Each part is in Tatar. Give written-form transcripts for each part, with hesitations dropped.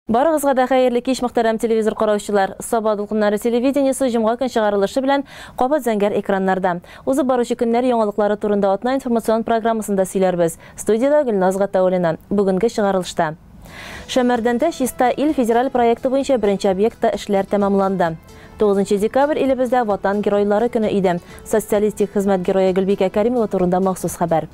Барыгызга да хәерле кич, мөхтәрәм телевизор караучылар. Саба дулкыннары телевидениесе җомга көн чыгарылышы белән кабат зәңгәр экраннарда. Узып баручы көннәр яңалыклары турында атна информацион программасында сөйләрбез. Студиядә Гөлназ Гатауллина. Бүгенге чыгарылышта. Шәмәрдәндә Чиста ил федераль проекты буенча беренче объектта эшләр тәмамланды. 9 декабрь илебездә Ватан геройлары көне иде. Социалистик хезмәт герое Гөлбикә Кәримова турында махсус хәбәр.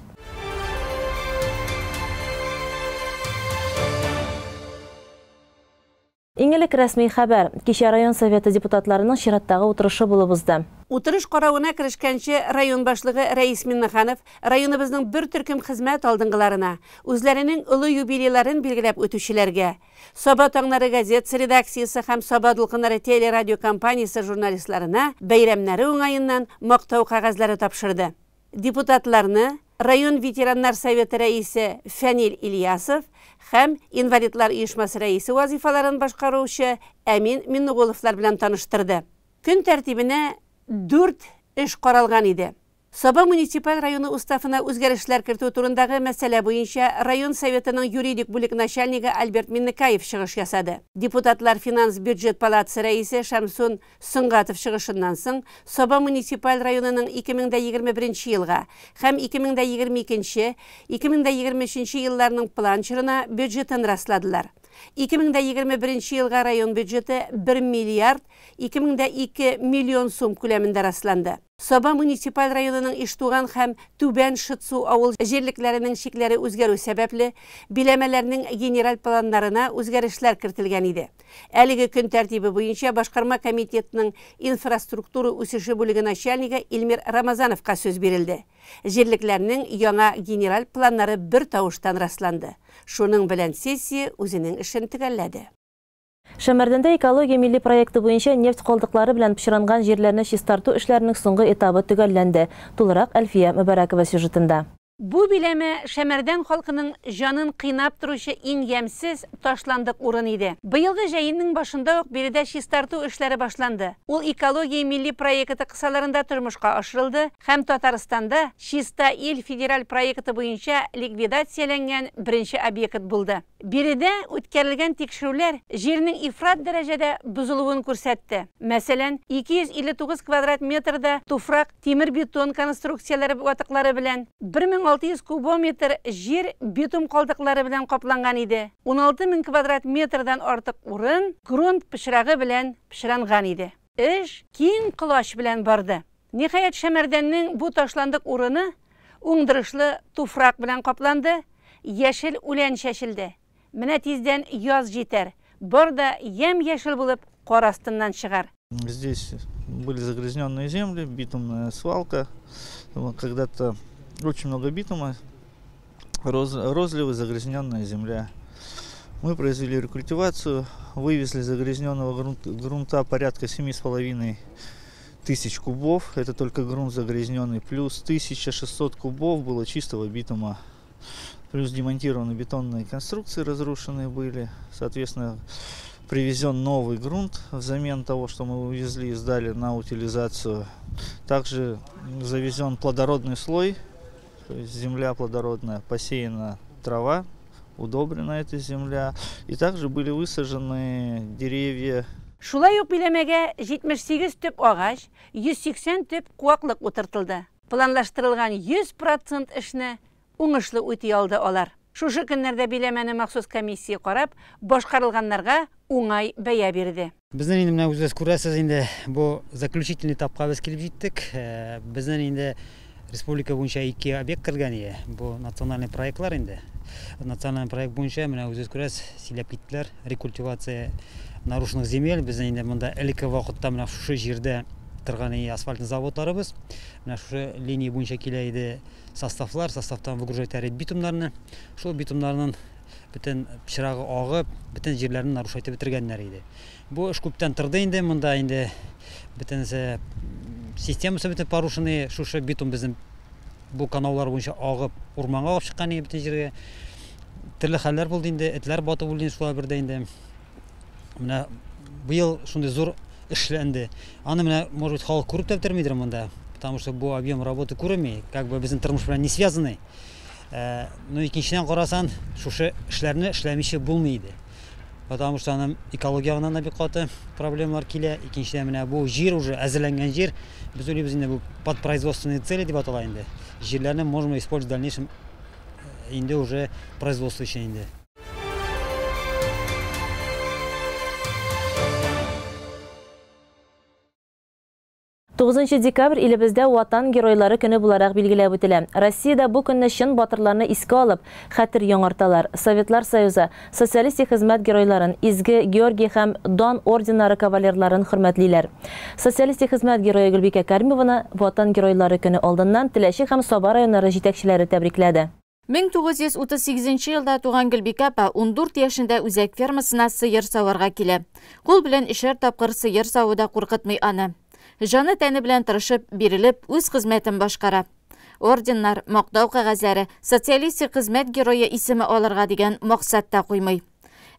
Иң элек рәсми хәбәр. Кичә район советы депутатларының чираттагы утырышы булып узды. Утырыш каравына керешкәнче район башлыгы Рәис Миннеханов районыбызның бер төркем хезмәт алдынгыларына, үзләренең олы юбилейларын билгеләп үтүчеләргә, Саба таңнары газетасы редакциясе һәм Саба дулкыннары телерадиокомпаниясе журналистларына бәйрәмнәре уңаеннан мактау кәгазьләре тапшырды. Депутатларны район ветераннар советы рәисе Фәнил Ильясов һәм инвалидлар оешмасы рәисе вазифаларын башкаручы Әмин Миннегуловлар белән таныштырды. Көн тәртибенә 4 эш каралган иде. Саба муниципаль районы уставына үзгәрешләр кертү турындагы мәсьәлә буенча район советының юридик бүлек начальнигы Альберт Миннекаев чыгыш ясады. Депутатлар финанс бюджет палатасы рәисе Шамсун Сөнгатов чыгышыннан соң Саба муниципаль районының 2021 елга һәм 2022-2023 елларның план чорына бюджетын расладылар. 2021 елга район бюджеты 1 миллиард 2002 миллион сум күләмендә расланды. Саба муниципаль районының Иштуган һәм Түбән Шытсу авыл җирлекләренең чикләре үзгәрү сәбәпле, биләмәләрнең генераль планнарына үзгәрешләр кертелгән иде. Әлеге көн тәртибе буенча башкарма комитетның инфраструктура үсеше бүлеге начальнигы Илмир Рамазановка сүз бирелде. Җирлекләрнең яңа генераль планнары бер тавыштан расланды. Шуның белән сессия үзенең эшен төгәлләде. Шәмәрдәндә экология милли проекты буенча нефть калдыклары белән пычранган җирләрне чистарту эшләренең соңгы этабы төгәлләнде. Тулырак Әлфия Мөбәрәкова сюжетында. Бу биләмә Шәмәрдән халкының җанын кыйнап торучы иң ямьсез ташландык урын иде. Быелгы җәйнең башында ук биредә чистарту эшләре башланды. Ул экология милли проекты кысаларында тормышка ашырылды һәм Татарстанда Чиста ил федераль проекты буенча ликвидацияләнгән беренче объект булды. Биредә үткәрелгән тикшерүләр җирнең ифрат дәрәҗәдә бозылуын күрсәтте. Мәсәлән, 259 квадрат метрда туфрак тимер-бетон конструкцияләре ватыклары белән 1600 кубометр җир битум калдыклары белән капланган иде. 16000 квадрат метрдан артык урын грунт пычрагы белән пычранган иде. Эш киң колач белән барды. Ниһаять, Шәмәрдәннең бу ташландык урыны уңдырышлы туфрак белән капланды, яшел үлән чәчелде. Менә тиздән яз җитәр, бар да ямь-яшел булып кар астыннан чыгар. Здесь были загрязненные земли, битумная свалка. Когда-то очень много битума, розливы, загрязненная земля. Мы произвели рекультивацию, вывезли загрязненного грунта порядка 7,5 тысяч кубов. Это только грунт загрязненный, плюс 1600 кубов было чистого битума. Плюс демонтированы бетонные конструкции, разрушенные были. Соответственно, привезен новый грунт взамен того, что мы увезли и сдали на утилизацию. Также завезен плодородный слой, то есть земля плодородная, посеяна трава, удобрена эта земля. И также были высажены деревья. Шулай ук биләмәгә 78 төп агач, 180 төп куаклык утыртылды. Планлаштырылган 100% эшне уңышлы үти алды алар. Шушы көннәрдә биләмәне махсус комиссия карап, башкарылганнарга уңай бәя бирде. Безнең инде менә үзегез күрәсез инде бу заключительный этапка без килеп җиттек. Безнең инде республика буенча 2 объект кергән иде. Бу национальный проектлар инде. Национальный проект буенча менә үзегез күрәсез, сөйләп киттеләр. Рекультивация нарушенных земель. Безнең инде монда элекке вакытта менә шушы җирдә торган асфальтный заводларыбыз. Менә шушы линия буенча килә иде составлар, составтан выгружать итәр битумнарны. Шул битумнарның бөтен пычрагы агып, бөтен җирләрне нарушать итеп бетергәннәр иде. Бу эш күптән торды инде, монда инде бөтенесе системасы бөтен порушенный, шушы битум безнең бу каналлар буенча агып, урманга агып чыккан иде бөтен җиргә. Төрле хәлләр булды инде, этләр батып үлде шулай бердә инде. Менә быел шундый зур эшләнде. Аны менә, может быть, халык күреп тә бетермидер монда, потому что бу объем работы күренми, как бы безнең тормыш белән не связанный. Но икенчедән карасан, шушы эшләрне эшләмичә булмый иде. Потому что аның экология ягыннан да бик каты проблемалар килә. Икенчедән, менә бу җир уже әзерләнгән җир. Без уйлыйбыз инде, бу под производственные цели дип атала инде. Җирләрне можно использовать в дальнейшем инде уже производство өчен инде. 9 декабрь илебездә Ватан геройлары көне буларак билгеләп үтелә. Россиядә бу көнне чын батырларны искә алып, хәтер яңарталар. Советлар Союзы, социалистик хезмәт геройларын, Изге Георгий һәм Дан орденнары кавалерларын хөрмәтлиләр. Социалистик хезмәт герое Гөлбикә Кәримованы Ватан геройлары көне алдыннан Теләче һәм Саба районнары җитәкчеләре тәбрикләде. 1938 елда туган Гөлбикә апа 14 яшендә үзәк фермасына сыер саварга килә. Кул белән өчәр тапкыр сыер саву да куркытмый аны. Җаны тәне белән тырышып, бирелеп, үз хезмәтен башкара. Орденнар, мактау кәгазьләре, социалистик хезмәт герое исеме алырга дигән максат та куймый.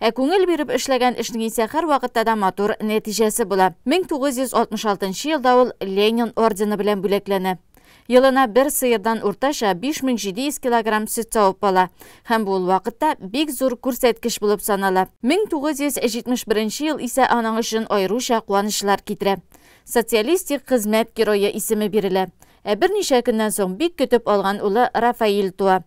Ә күңел биреп эшләгән эшнең исә һәрвакытта да матур нәтиҗәсе була. 1966 елда ул Ленин ордены белән бүләкләнә. Елына бер сыердан уртача 5700 килограмм сөт савып ала. Һәм бу ул вакытта бик зур күрсәткеч булып санала. 1971 ел исә аның өчен аеруча куанычлар китерә. Социалистик хезмәт герое исеме бирелә. Ә берничә көннән соң бик көтеп алган улы Рафаил туа.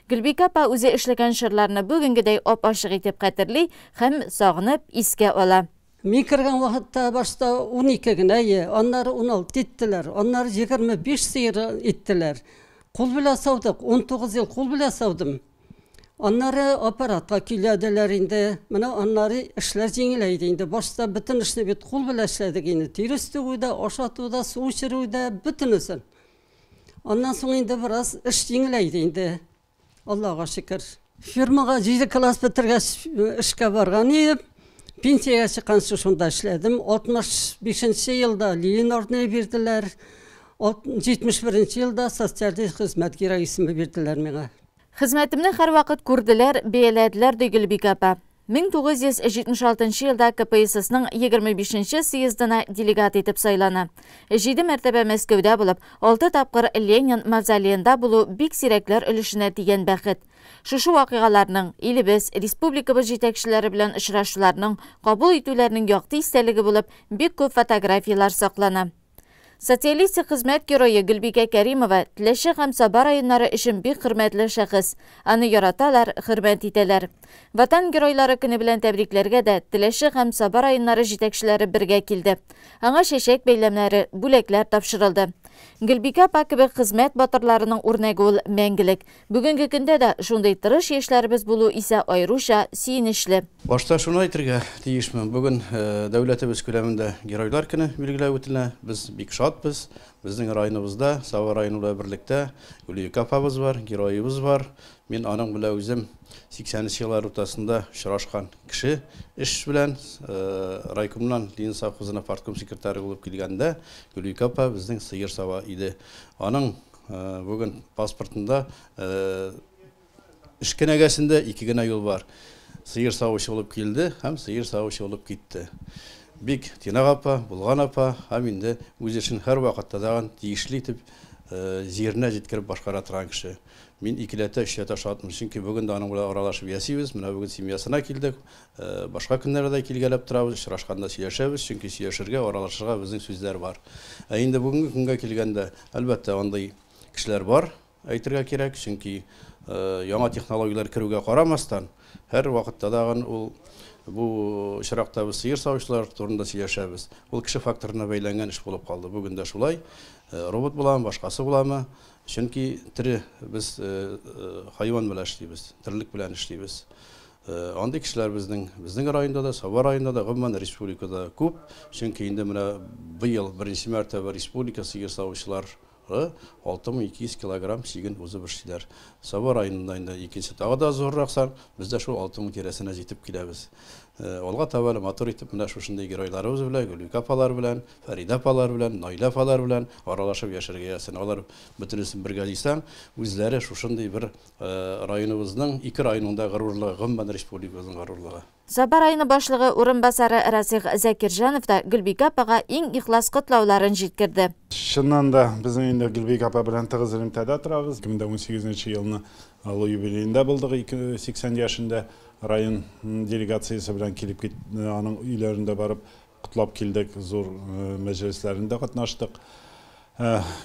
Гөлбикә апа үзе эшләгән чорларны бүгенгедәй ап-ачык итеп хәтерли һәм сагынып искә ала. Мин кергән вакытта башта 12 генә, аннары 16 иттеләр, аннары 25 сыер иттеләр. Кул белән саудык, 19 ел кул белән саудым. Аннары аппаратка көйләделәр инде. Менә аннары эшләр җиңеләйде инде. Башта бөтен эшне бит кул белән эшләдек инде. Тирес түгүдә, ашатуда, су эчерүдә, бөтенесен. Аннан соң инде бераз эш җиңеләйде инде. Аллага шөкер. Фирмага 7 класс бетергәч эшкә барган идем. Пенсиягә чыкканчы шунда эшләдем. 65 елда Ленин ордены бирделәр. 71 елда социалист хезмәт герое исеме бирделәр миңа. Хезмәтемне һәрвакыт күрделәр, бәяләделәр, ди Гөлбикә апа. 1976 елда КПССның 25 съездына делегат итеп сайлана. 7 мәртәбә Мәскәүдә булып, 6 тапкыр Ленин мавзолеенда булу бик сирәкләр өлешенә тигән бәхет. Шушы вакыйгаларның, илебез, республикабыз җитәкчеләре белән очрашуларның, кабул итүләрнең якты истәлеге булып, бик күп фотографияләр саклана. Социалистик хезмәт герое Гөлбикә Кәримова Теләче һәм Саба районнары өчен бик хөрмәтле шәхес. Аны яраталар, хөрмәт итәләр. Ватан геройлары көне белән тәбрикләргә дә Теләче һәм Саба районнары җитәкчеләре бергә килде. Аңа чәчәк бәйләмнәре, бүләкләр тапшырылды. Гөлбикә апа кебек хезмәт батырларының үрнәге ул мәңгелек. Бүгенге көндә дә шундый тырыш яшьләребез булу исә аеруча сөенечле. Башта шуны әйтергә тиешмен. Бүген дәүләтебез күләмендә геройлар көне билгеләп үтелә. Без бик шатбыз. Безнең районыбызда, Саба районы белән берлектә Гөлбикә апабыз бар, героебыз бар. Мин аның белән үзем 80 еллар уртасында очрашкан кеше эш белән райкомнан Ленин совхозына партком секретаре булып килгәндә Гөлбикә апа безнең сыер сава иде. Аның бүген паспортында эш кенәгәсендә 2 генә юл бар. Сыер савучы булып килде һәм сыер савучы булып китте. Бик тыйнак апа, булган апа һәм инде үз эшен һәр вакытта дагын тиешле итеп җиренә җиткереп башкара торган кеше. Мин икеләтә, өчләтә шатмын, чөнки бүген дә аның белән аралашып яшибез. Менә бүген семьясына килдек, башка көннәрдә дә килгәләп торабыз, очрашканда сөйләшәбез, чөнки сөйләшергә, аралашырга безнең сүзләр бар. Ә инде бүгенге көнгә килгәндә, әлбәттә, андый кешеләр бар, әйтергә кирәк, чөнки яңа технологияләр керүгә карамастан, һәр вакытта дагын ул бу очракта без сыер савучылар турында сөйләшәбез. Ул кеше факторына бәйләнгән эш булып калды. Бүген дә шулай, робот буламы, башкасы буламы, чөнки тере без хайван белән эшлибез, терлек белән эшлибез. Андый кешеләр безнең районда да, Саба районында да, гомумән республикада күп. Чөнки инде менә быел беренче мәртәбә республика сыер савучылар 6200 килограмм чиген узып эшлиләр. Саба районында инде икенче тагы да зуррак сан, без дә шул 6000 тирәсенә җитеп киләбез. Алга таба әле матур итеп менә шушындый геройларыбыз белән, Гөлбикә апалар белән, Фәридә апалар белән, Наилә апалар белән аралашып яшәргә язсын. Алар бөтенесен бергә җыйсаң, үзләре шушындый бер районыбызның ике районында горурлыгы, гомумән республикабызның горурлыгы. Саба районы башлыгы урынбасары Расих Закирҗанов та Гөлбикә апага иң ихлас котлауларын җиткерде. Чыннан да безнең инде Гөлбикә апа белән тыгыз элемтәдә торабыз. 2018 елны олы юбилеенда булдык, 80 яшендә район делегациясе белән килеп аның өйләрендә барып котлап килдек, зур мәҗлесләрендә катнаштык.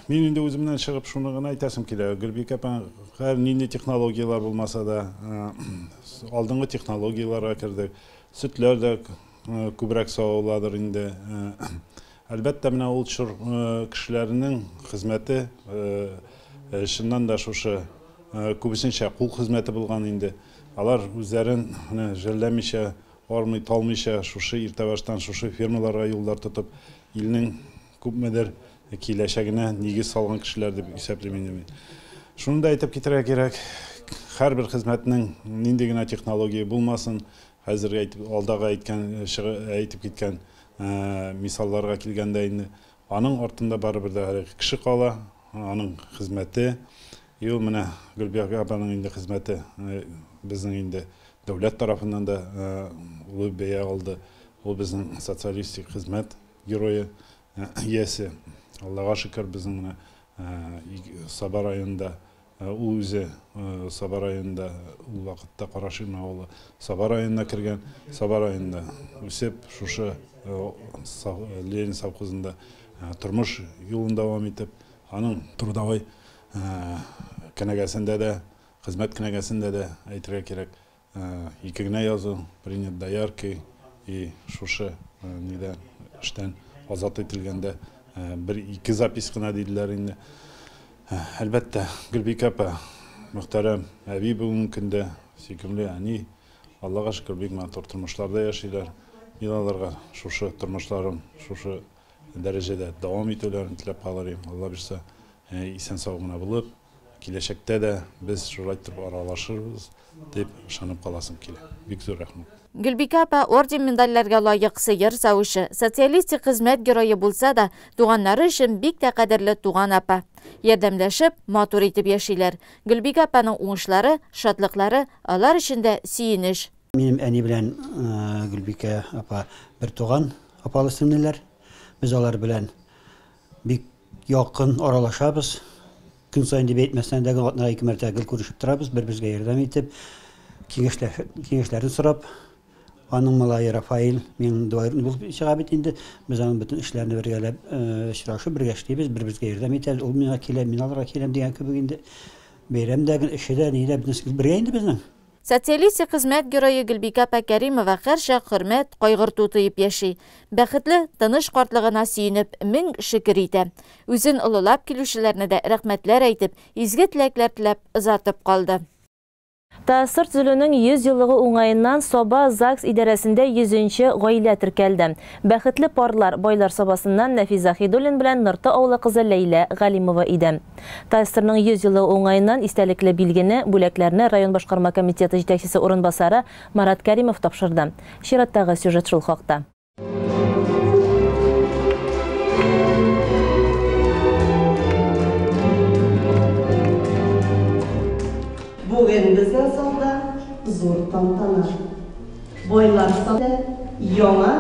Мин инде үземнән чыгып шуны гына әйтәсем килә. Гөлбикә апа һәр нинди технологияләр булмаса да, алдынгы технологияләргә кердек. Сөтләр дә күбрәк савыладыр инде. Әлбәттә, менә ул чор кешеләренең хезмәте чыннан да шушы күбесенчә кул хезмәте булган инде. Алар үзләрен менә жәлләмичә, армый, талмыйча шушы иртә баштан шушы фермаларга юллар тотып, илнең күпмедер киләчәгенә нигез салган кешеләр дип исәплим инде мин. Шуны да әйтеп китәргә кирәк, һәрбер хезмәтнең нинди генә технология булмасын, хәзер әйтеп, алдагы әйткән, әйтеп киткән мисалларга килгәндә инде, аның артында барыбер дә кеше кала, аның хезмәте. И ул менә Гөлбикә апаның инде хезмәте безнең инде дәүләт тарафыннан да олы бәя алды. Ул безнең социалистик хезмәт герое иясе. Аллага шөкер, безнең менә Саба районында, ул үзе Саба районында, ул вакытта Караширма авылы Саба районына кергән, Саба районында үсеп, шушы Ленин совхозында тормыш юлын дәвам итеп, аның трудовой кенәгәсендә дә, хезмәт кенәгәсендә дә әйтергә кирәк, ике генә язу, принят дояркой, и шушы нидән эштән азат ителгәндә бер ике запись кына диделәр инде. Әлбәттә, Гөлбикә апа мөхтәрәм әби бүгенге көндә, сөйкемле әни, Аллага шөкер, бик матур тормышларда яшиләр. Мин аларга шушы тормышларын, шушы дәрәҗәдә дәвам итүләрен теләп калыр идем. Алла бирсә, исән сау гына булып, киләчәктә дә без шулай итеп аралашырбыз дип ышанып каласым килә. Бик зур рәхмәт. Гөлбикә апа орден медальләргә лаек сыер савучы, социалистик хезмәт герое булса да, туганнары өчен бик тә кадерле туган апа. Ярдәмләшеп, матур итеп яшиләр. Гөлбикә апаның уңышлары, шатлыклары алар өчен дә сөенеч. Минем әни белән Гөлбикә апа бер туган апалы сеңлеләр. Без алар белән бик якын аралашабыз. Көн саен дип әйтмәсәң дә, атнага ике мәртәбә гел күрешеп торабыз, бер-беребезгә ярдәм итеп, киңәшләрен сорап. Аның малае Рафаэль минем двоюродный булып чыга бит инде. Без аның бөтен эшләрне бергәләп очрашып, бергә эшлибез, бер-беребезгә ярдәм итәбез. Ул миңа килә, мин аларга киләм дигән кебек инде. Бәйрәм дә, эше дә, ни дә, бөтенесе бергә инде безнең. Социалистик хезмәт герое Гөлбикә апа Кәримова һәрчак хөрмәт, кайгырту тоеп яши. Бәхетле, тыныч картлыгына сөенеп, мең шөкер итә. Үзен олылап килүчеләрне дә рәхмәтләр әйтеп, изге теләкләр теләп озатып калды. ТАССР төзелүнең 100 еллыгы уңаеннан Саба ЗАГС идарәсендә 100нче гаилә теркәлде. Бәхетле парлар Байлар Сабасыннан Нәфис Заһидуллин белән Нырты авылы кызы Ләйлә Галимова иде. ТАССРның 100 еллыгы уңаеннан истәлекле билгене, бүләкләрне район башкарма комитеты җитәкчесе урынбасары Марат Кәримов тапшырды. Чираттагы сюжет шул хакта. Бүген безнең залда зур тантана. Байлар Сабада яңа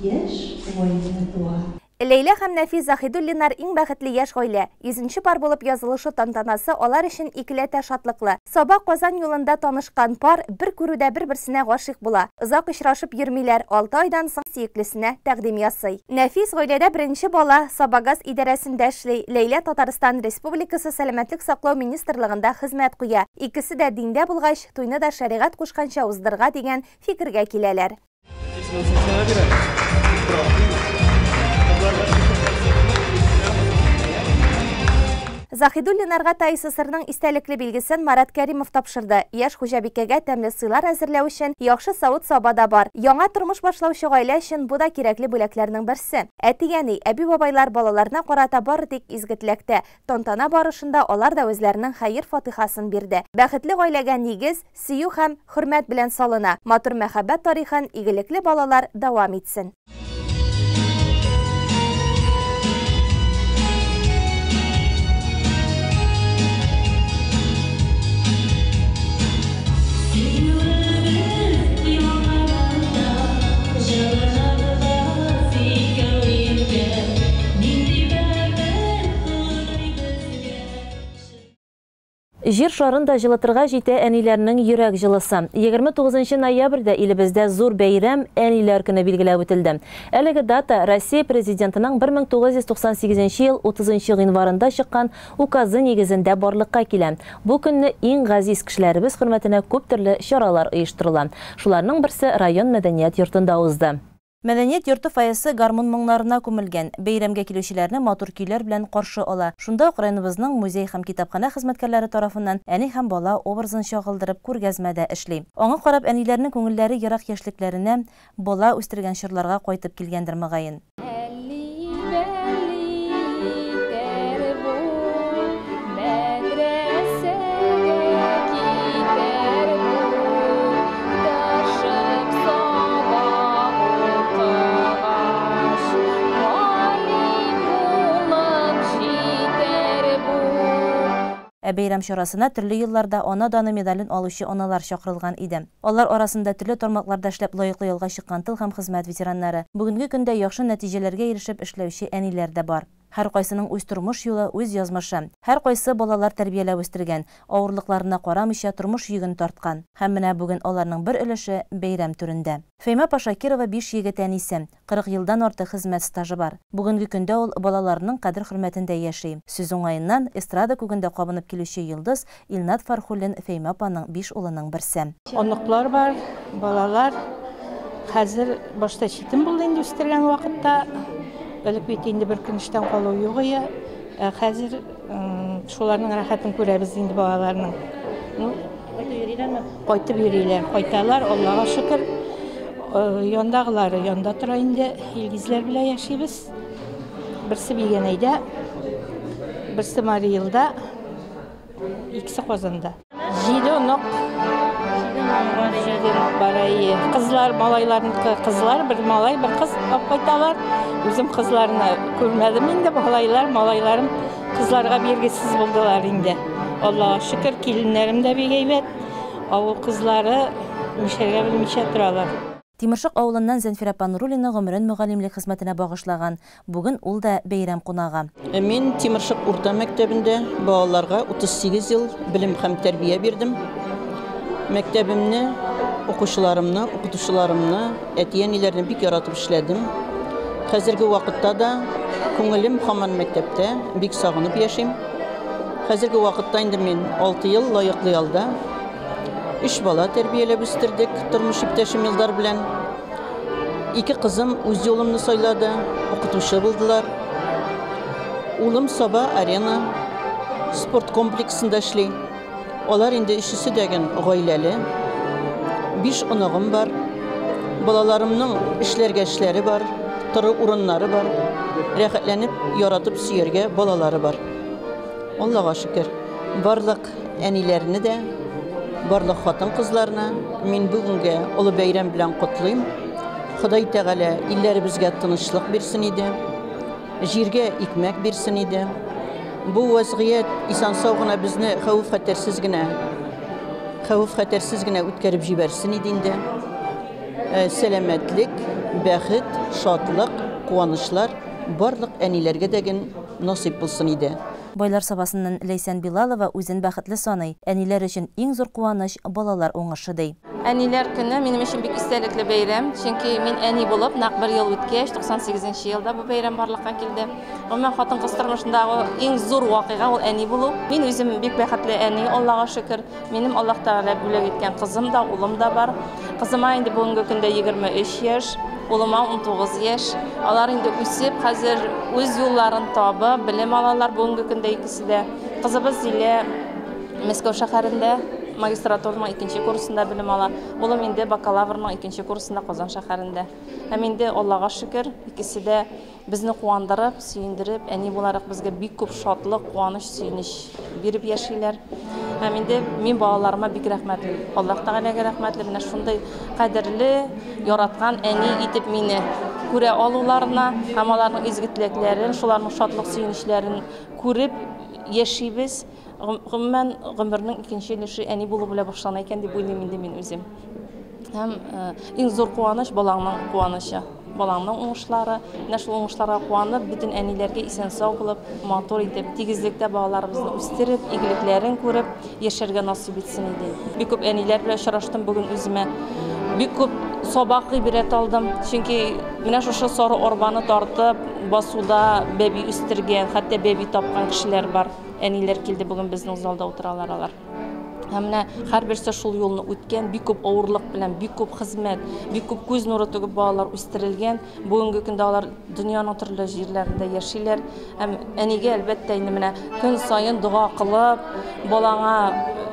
яшь гаилә туа. Ләйлә һәм Нәфис Заһидуллиннар иң бәхетле яшь гаилә. 100нче пар булып язылышы тантанасы алар өчен икеләтә шатлыклы. Саба Казан юлында танышкан пар бер күрүдә бер-берсенә гашыйк була. Озак очрашып йөрмиләр, 6 айдан соң сөеклесенә тәкъдим ясый. Нәфис гаиләдә беренче бала, Сабагаз идарәсендә эшли. Ләйлә Татарстан Республикасы Сәламәтлек саклау министрлыгында хезмәт куя. Икесе дә диндә булгач, туйны да шәригать кушканча уздырырга дигән фикергә киләләр. Заһидуллиннарга ТАССРның истәлекле билгесен Марат Кәримов тапшырды. Яшь хуҗабикәгә тәмле сыйлар әзерләү өчен яхшы савыт-саба да бар. Яңа тормыш башлаучы гаилә өчен бу да кирәкле бүләкләрнең берсе. Әти-әни, әби-бабайлар балаларына карата бары тик изге теләктә. Тантана барышында алар да үзләренең хәер-фатихасын бирде. Бәхетле гаиләгә нигез, сөю һәм хөрмәт белән салына. Матур мәхәббәт тарихын игелекле балалар дәвам итсен. Җир шарын да җылытырга җитә әниләрнең йөрәк җылысы. 29 ноябрьдә илебездә зур бәйрәм Әниләр көне билгеләп үтелде. Әлеге дата Россия Президентының 1998 ел 30 гыйнварында чыккан указы нигезендә барлыкка килә. Бу көнне иң газиз кешеләребез хөрмәтенә күп төрле чаралар оештырыла. Шуларның берсе район мәдәният йортында узды. Мәдәният йорты фойесы гармун моңнарына күмелгән. Бәйрәмгә килүчеләрне матур көйләр белән каршы ала. Шунда ук районыбызның музей һәм китапханә хезмәткәрләре тарафыннан әни һәм бала образын чагылдырып күргәзмә дә эшли. Аңа карап әниләрнең күңелләре ерак яшьлекләренә, бала үстергән чорларга кайтып килгәндер мөгаен. Ә бәйрәм чарасына төрле елларда Ана даны медален алучы аналар чакырылган иде. Алар арасында төрле тармакларда эшләп лаеклы ялга чыккан тыл һәм хезмәт ветераннары, бүгенге көндә яхшы нәтиҗәләргә ирешеп эшләүче әниләр дә бар. Һәркайсының үз тормыш юлы, үз язмышы. Һәркайсы балалар тәрбияләп үстергән, авырлыкларына карамыйча тормыш йөген тарткан. Һәм менә бүген аларның бер өлеше бәйрәм түрендә. Фәймә апа Шакирова 5 егет әнисе, 40 елдан артык хезмәт стажы бар. Бүгенге көндә ул балаларының кадер-хөрмәтендә яши. Сүз уңаеннан, эстрада күгендә кабынып килүче йолдыз Илнат Фархуллин Фәймә апаның 5 улының берсе. Оныклар бар, балалар. Хәзер башта читен булды инде үстергән вакытта. Элек бит инде бер көн эштән калу юк иде. Хәзер шуларның рәхәтен күрәбез инде балаларның. Кайтып йөриләрме? Кайтып йөриләр, кайталар, Аллага шөкер. Яндагылары янда тора инде, илгизләр белән яшибез. Берсе Бигәнәйдә, берсе Мариилда, икесе Казанда. 7 онык. 7 онык бар, әйе. Кызлар, малайларныкы кызлар, бер малай, бер кыз алып кайталар. Үзем кызларны күрмәдем инде, малайлар, малайларым кызларга биргесез булдылар инде. Аллага шөкер, киленнәрем дә бик әйбәт. Авыл кызлары нишләргә белмичә торалар. Тимершык авылыннан Зәнфирә апа Нуруллина гомерен мөгаллимлек хезмәтенә багышлаган. Бүген ул да бәйрәм кунагы. Мин Тимершык урта мәктәбендә балаларга 38 ел белем һәм тәрбия бирдем. Мәктәбемне, укучыларымны, укытучыларымны, әти-әниләрне бик яратып эшләдем. Хәзерге вакытта да күңелем һаман мәктәптә, бик сагынып яшим. Хәзерге вакытта инде мин 6 ел лаеклы ялда. 3 бала тәрбияләп үстердек тормыш иптәшем Илдар белән. 2 кызым үз юлымны сайлады, укытучы булдылар. Улым Саба Арена спорт комплексында эшли. Алар инде өчесе дә гаиләле. 5 оныгым бар. Балаларымның эшләргә эшләре бар, тору урыннары бар. Рәхәтләнеп, яратып сөяргә балалары бар. Аллага шөкер. Барлык әниләрне дә, барлык хатын-кызларны мин бүгенге олы бәйрәм белән котлыйм. Ходай Тәгалә илләребезгә тынычлык бирсен иде, җиргә икмәк бирсен иде. Бу вазгыять исән-сау гына безне хәвеф-хәтәрсез генә үткәреп җибәрсен иде инде. Сәламәтлек, бәхет, шатлык, куанычлар барлык әниләргә дә насыйп булсын иде. Байлар Сабасыннан Ләйсән Билалова үзен бәхетле саный. Әниләр өчен иң зур куаныч балалар уңышы ди. Әниләр көне минем өчен бик истәлекле бәйрәм, чөнки мин әни булып нәкъ бер ел үткәч, 98 елда бу бәйрәм барлыкка килде. Гомумән, хатын-кыз тормышындагы иң зур вакыйга ул әни булу. Мин үзем бик бәхетле әни, Аллага шөкер. Минем Аллаһ Тәгалә бүләк иткән кызым да, улым да бар. Кызыма инде бүгенге көндә 23 яшь, улыма 19 яшь. Алар инде үсеп, хәзер үз юлларын табып, белем алалар бүгенге көндә икесе дә. Кызыбыз Зилә Мәскәү шәһәрендә магистратураның 2 курсында белем ала. Улым инде бакалаврның 2 курсында Казан шәһәрендә. Һәм инде Аллага шөкер, икесе дә безне куандырып, сөендереп, әни буларак безгә бик күп шатлык, куаныч, сөенеч биреп яшиләр. Һәм инде мин балаларыма бик рәхмәтле. Аллаһ Тәгаләгә рәхмәтле. Менә шундый кадерле, яраткан әни итеп мине күрә алуларына һәм аларның изге теләкләрен, шуларның шатлык, сөенечләрен күреп яшибез. Гомумән, гомернең икенче өлеше әни булу белән башлана икән дип уйлыйм инде мин үзем. Һәм иң зур куаныч балаңның куанычы. балаңның уңышлары. Менә шул уңышларга куанып, бөтен әниләргә исән-сау булып, матур итеп, тигезлектә балаларыбызны үстереп, игелекләрен күреп, яшәргә насыйп итсен иде. Бик күп әниләр белән очраштым бүген үземә. Бик күп сабак гыйбрәт алдым. Чөнки менә шушы сары арбаны тартып, басуда бәби үстергән, хәтта бәби тапкан кешеләр бар. Әниләр килде бүген безнең залда утыралар алар. Һәм менә һәрберсе шул юлны үткән, бик күп авырлык белән, бик күп хезмәт, бик күп күз нуры түгеп балалар үстерелгән. Бүгенге көндә алар дөньяның төрле җирләрендә яшиләр. Һәм әнигә әлбәттә инде менә көн саен дога кылып, балаңа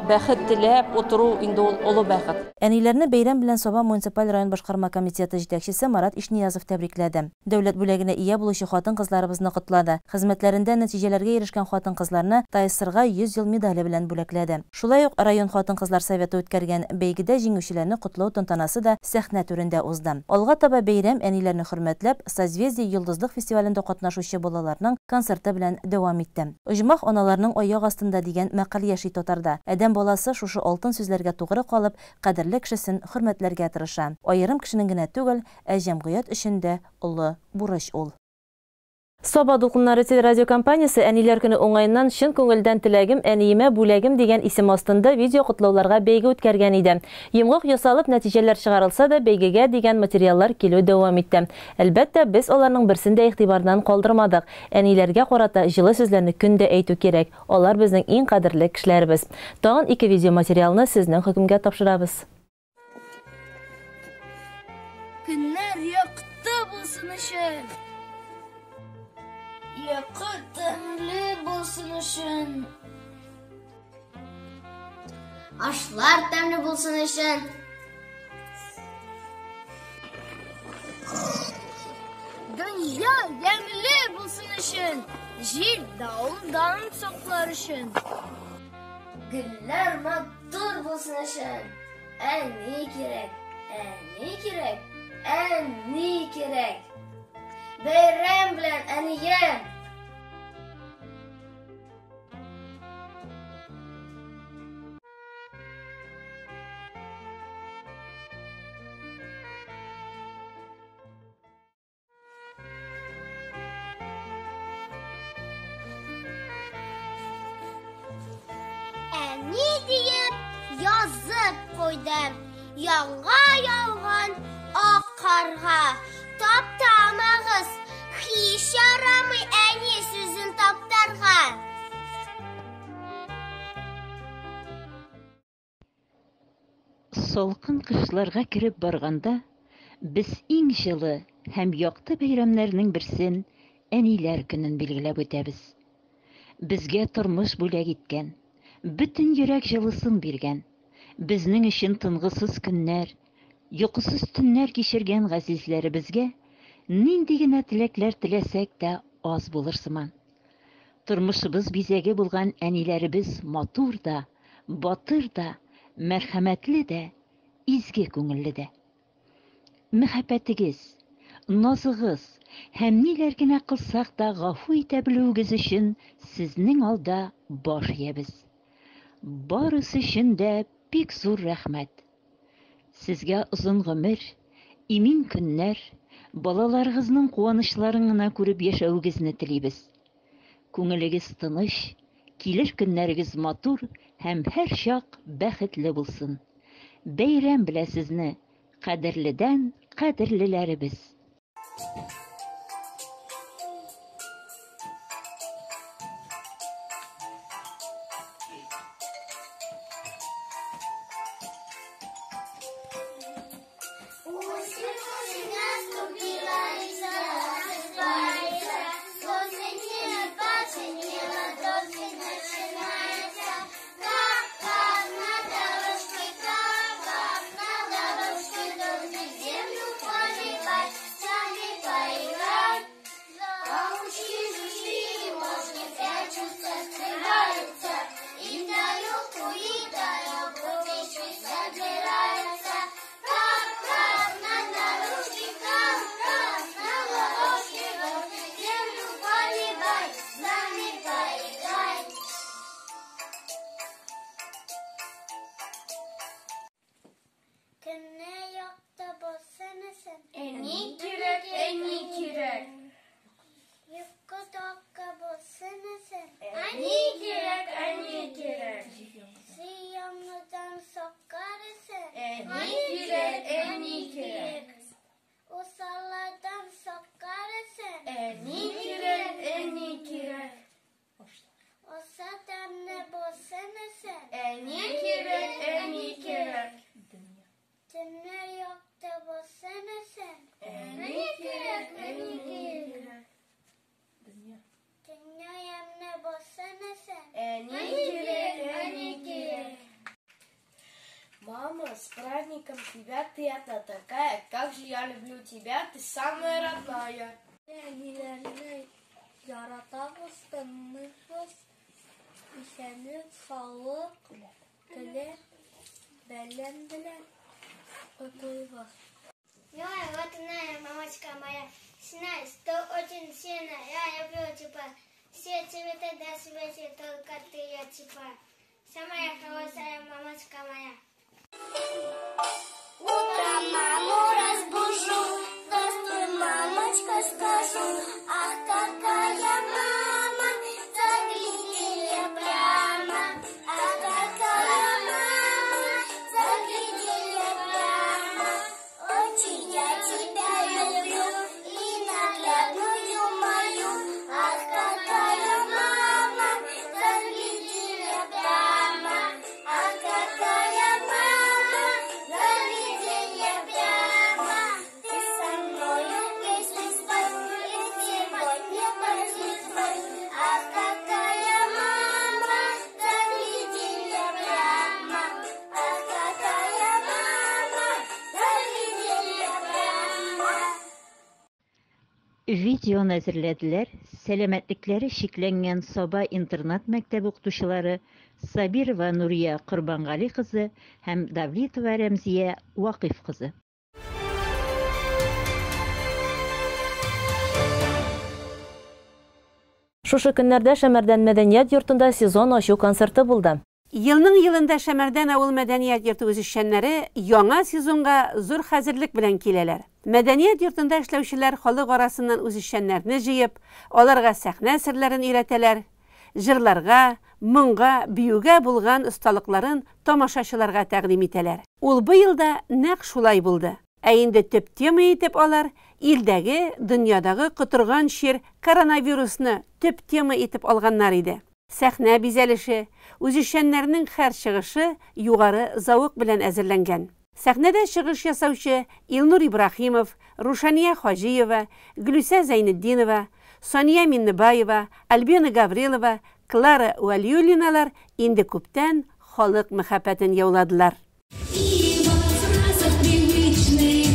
бәхет теләп утыру инде ул олы бәхет. Әниләрне бәйрәм белән Саба муниципаль район башкарма комитеты җитәкчесе Марат Ишниязов тәбрикләде. Дәүләт бүләгенә ия булучы хатын-кызларыбызны котлады. Хезмәтләрендә нәтиҗәләргә ирешкән хатын-кызларны ТАССРга 100 ел медале белән бүләкләде. Шулай ук район хатын-кызлар советы үткәргән бәйгедә җиңүчеләрне котлау тантанасы да сәхнә түрендә узды. Алга таба бәйрәм әниләрне хөрмәтләп Созвездие йолдызлык фестивалендә катнашучы балаларның концерты белән дәвам итте. Оҗмах аналарның аяк астында дигән мәкаль яши татарда. Адәм баласы шушы алтын сүзләргә тугры калып, кадерле кешесен хөрмәтләргә тырыша. Аерым кешенең генә түгел, ә җәмгыять өчен дә олы бурыч ул. Саба дулкыннары телерадиокомпаниясе Әниләр көне уңаеннан чын күңелдән теләгем әниемә бүләгем дигән исем астында видео котлауларга бәйге үткәргән иде. Йомгак ясалып нәтиҗәләр чыгарылса да бәйгегә дигән материаллар килү дәвам итте. Әлбәттә, без аларның берсен дә игътибардан калдырмадык. Әниләргә карата җылы сүзләрне көндә әйтү кирәк. Алар безнең иң кадерле кешеләребез. Тагын ике видеоматериалны сезнең хөкемгә тапшырабыз. Көннәр якты булсын өчен. Йокы тәмле булсын өчен. Ашлар тәмле булсын өчен. Дөнья ямьле булсын өчен. Җил давылдан саклар өчен. Гөлләр матур булсын өчен. Әни кирәк, әни кирәк, әни кирәк. Бәйрәм белән, әнием! Әни диеп язып куйдым, яңга яуган ак карга. Таптамагыз, һич ярамый әни сүзен таптарга. Салкын кышларга кереп барганда, без иң җылы һәм якты бәйрәмнәрнең берсен Әниләр көнен билгеләп үтәбез. Безгә тормыш бүләк иткән, бөтен йөрәк җылысын биргән, безнең өчен тынгысыз көннәр, йокысыз төннәр кичергән газизләребезгә нинди генә теләкләр теләсәк тә аз булыр сыман. Тормышыбыз бизәге булган әниләребез матур да, батыр да, мәрхәмәтле дә, изге күңелле дә. Мәхәббәтегез, назыгыз һәм ниләр генә кылсак та гафу итә белүегез өчен сезнең алда баш иябез. Барысы өчен дә бик зур рәхмәт. Сезгә озын гомер, имин көннәр, балаларыгызның куанычларын гына күреп яшәвегезне телибез. Күңелегез тыныч, килер көннәрегез матур һәм һәрчак бәхетле булсын. Бәйрәм белә сезне, кадерледән кадерлеләребез. Көнне якты булсын өчен. Әни кирәк, Әни кирәк, әни кирәк. Усаллардан саклар өчен. Әни кирәк, әни кирәк. Аса тәмле булсын өчен. Әни кирәк, әни кирәк. Төннәр якты булсын өчен. Әни кирәк, әни кирәк. Дөнья ямьле булсын өчен. Әни кирәк, әни кирәк. Мама, с праздником тебя, ты одна такая, как же я люблю тебя, ты самая родная. Әниләрне яратабыз, тыңлыйбыз, исәнлек, саулык теләп, бәлем белән котлыйбыз. Милая, вот она, мамочка моя, знай, что очень сильно я люблю тебя. Все цветы до свете, только ты я типа. Самая хорошая мамочка моя. Утром маму разбужу, здравствуй, мамочка, скажу. Ах, какая мама, загляди прямо. Ах, какая мама, загляди прямо. Очень я тебя люблю и наглядную мою. Ах, какая мама, загляди прямо. Ах, какая мама, загляди прямо. Ты со мною песню спой, и сегодня праздник твой. Ах, какая мама, загляди прямо. Ах, какая мама, загляди прямо. Видеоны әзерләделәр сәламәтлекләре чикләнгән Саба интернат мәктәбе укытучылары Сабирова Нурия Корбангали кызы һәм Давлитова Рәмзия Вакыйф кызы. Шушы көннәрдә Шәмәрдән мәдәният йортында сезон ачу концерты булды. Елның елында Шәмәрдән авыл мәдәният йорты үзешчәннәре яңа сезонга зур хәзерлек белән киләләр. Мәдәният йортында эшләүчеләр халык арасыннан үзешчәннәрне җыеп, аларга сәхнә серләрен өйрәтәләр, җырларга, моңга, биюгә булган осталыкларын тамашачыларга тәкъдим итәләр. Ул быел да нәкъ шулай булды. Ә инде төп тема итеп алар илдәге, дөньядагы котырган чир коронавирусны төп тема итеп алганнар иде. Сәхнә бизәлеше, үзешчәннәрнең һәр чыгышы югары зәвык белән әзерләнгән. Сәхнәдә чыгыш ясаучы Илнур Ибрахимов, Рушания Хаҗиева, Гөлүсә Зәйнетдинова, Сания Миннебаева, Альбина Гаврилова, Клара Вәлиуллиналар инде күптән халык мәхәббәтен яуладылар. И во фразах привычных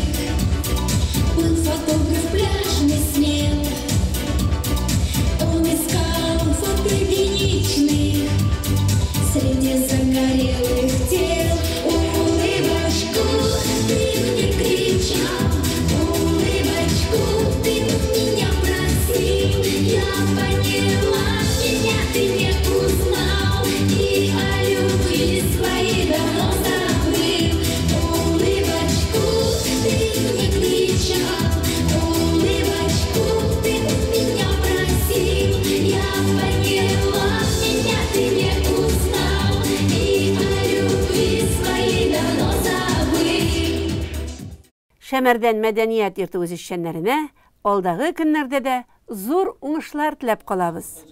был фотограф пляжный смел. Он искал фотогеничных среди загорелых тел. Улыбочку ты мне кричал, улыбочку ты у меня просил. Я поняла, меня ты не узнал и о любви своей давно забыл. Улыбочку ты мне кричал, улыбочку ты у меня просил. Я поняла, меня ты не узнал и о любви своей давно забыл. Шәмәрдән мәдәният йорты үзешчәннәренә алдагы көннәрдә дә зур уңышлар теләп калабыз.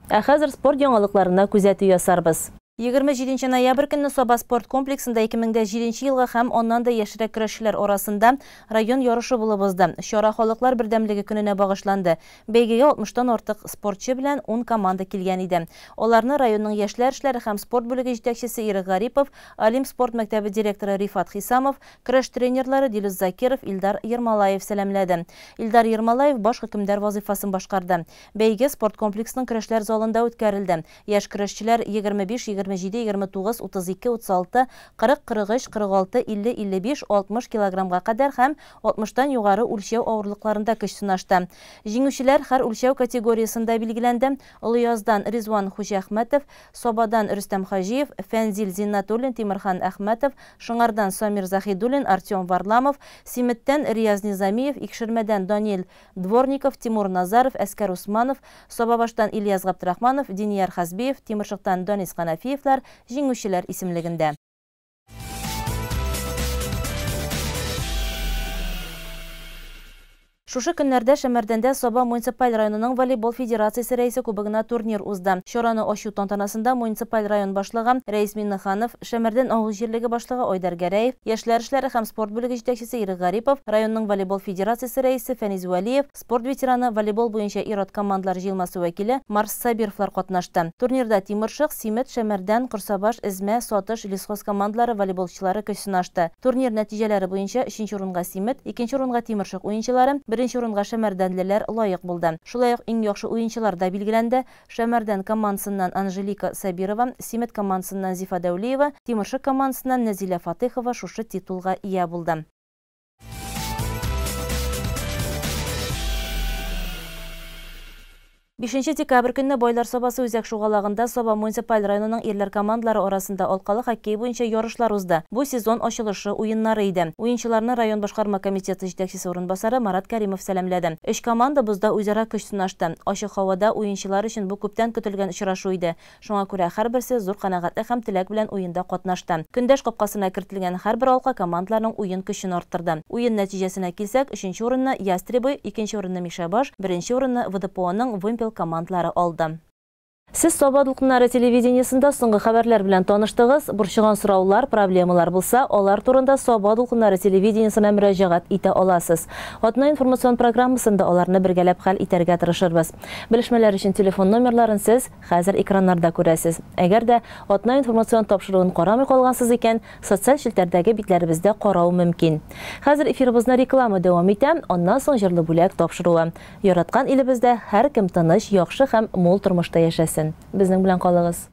Ә хәзер спорт яңалыкларына күзәтү ясарбыз. 27 ноябрь көнне Саба спорт комплексында 2007 елгы һәм аннан да яшьрәк көрәшчеләр арасында район ярышы булып узды. Чара халыклар бердәмлеге көненә багышланды. Бәйгегә 60-тан артык спортчы белән 10 команда килгән иде. Аларны районның яшьләр эшләре һәм спорт бүлеге җитәкчесе Ирек Гарипов, Олимп спорт мәктәбе директоры Рифат Хисамов, көрәш тренерлары Дилүс Закиров, Илдар Ермолаев сәламләде. Илдар Ермолаев баш хөкемдар вазифасын башкарды. Бәйге спорт комплексының көрәшләр залында үткәрелде. Яшь көрәшчеләр 25 27, 29, 32, 36, 40, 43, 46, 50, 55, 60 килограммга кадәр һәм 60тан югары үлчәү авырлыкларында көч сынашты. Җиңүчеләр һәр үлчәү категориясендә билгеләнде. Олыяздан Ризван Хуҗәхмәтов, Сабадан Рөстәм Хаҗиев, Фәнзил Зиннатуллин, Тимерхан Әхмәтов, Шыңардан Самир Заһидуллин, Артем Варламов, Симеттән Рияз Низамиев, Икшермәдән Даниэль Дворников, Тимур Назаров, Әскәр Усманов, Сабабаштан Ильяс Габдрахманов, Динияр Хазбиев, Тимершыктан Данис Ханафиевлар җиңүчеләр исемлегендә. Шушы көннәрдә Шәмәрдәндә Саба муниципаль районының волейбол федерациясе рәисе кубогына турнир узды. Чараны ачу тантанасында муниципаль район башлыгы Рәис Миннеханов, Шәмәрдән авыл җирлеге башлыгы Айдар Гәрәев, яшьләр эшләре һәм спорт бүлеге җитәкчесе Ирек Гарипов, районның волейбол федерациясе рәисе Фәниз Вәлиев, спорт ветераны, волейбол буенча ир-ат командалар җыелмасы вәкиле Марс Сабировлар катнашты. Турнирда Тимершык, Симет, Шәмәрдән, Корсабаш, Эзмә, Сатыш, Лесхоз командалары волейболчылары көч сынашты. Турнир нәтиҗәләре буенча өченче урынга Симет, икенче урынга Тимершык уенчылары, беренче урынга шәмәрдәнлеләр лаек булды. Шулай ук иң яхшы уенчылар да билгеләнде. Шәмәрдән командасыннан Анжелика Сабирова, Симет командасыннан Зифа Дәүлиева, Тимершык командасыннан Нәзилә Фатыйхова шушы титулга ия булды. Бишенче декабрь көнне Байлар Сабасы үзәк шугалагында Саба муниципаль районының ирләр командалары арасында алкалы хоккей буенча ярышлар узды. Бу сезон ачылышы уеннары иде. Уенчыларны район башкарма комитеты җитәкчесе урынбасары Марат Кәримов сәламләде. Өч команда бозда үзара көч сынашты. Ачык һавада уенчылар өчен бу күптән көтелгән очрашу иде. Шуңа күрә һәрберсе зур канәгатьлек һәм теләк белән уенда катнашты. Көндәш капкасына кертелгән һәрбер алка командаларның уен көчен арттырды. Уен нәтиҗәсенә килсәк, өченче урынны Ястребы, икенче урынны Мишәбаш, беренче урынны ВДПОның Вымпел командалары алды. Сез Саба дулкыннары телевидениесендә соңгы хәбәрләр белән таныштыгыз. Борчыган сораулар, проблемалар булса, алар турында Саба дулкыннары телевидениесенә мөрәҗәгать итә аласыз. Атна информацион программасында аларны бергәләп хәл итәргә тырышырбыз. Белешмәләр өчен телефон номерларын сез хәзер экраннарда күрәсез. Әгәр дә атна информацион тапшыруын карамый калгансыз икән, социаль челтәрдәге битләребездә карау мөмкин. Хәзер эфирыбызны реклама дәвам итә, аннан соң җырлы бүләк тапшыруы. Яраткан илебездә һәркем тыныч, яхшы һәм мул тормышта яшәсен. Безнең белән калыгыз.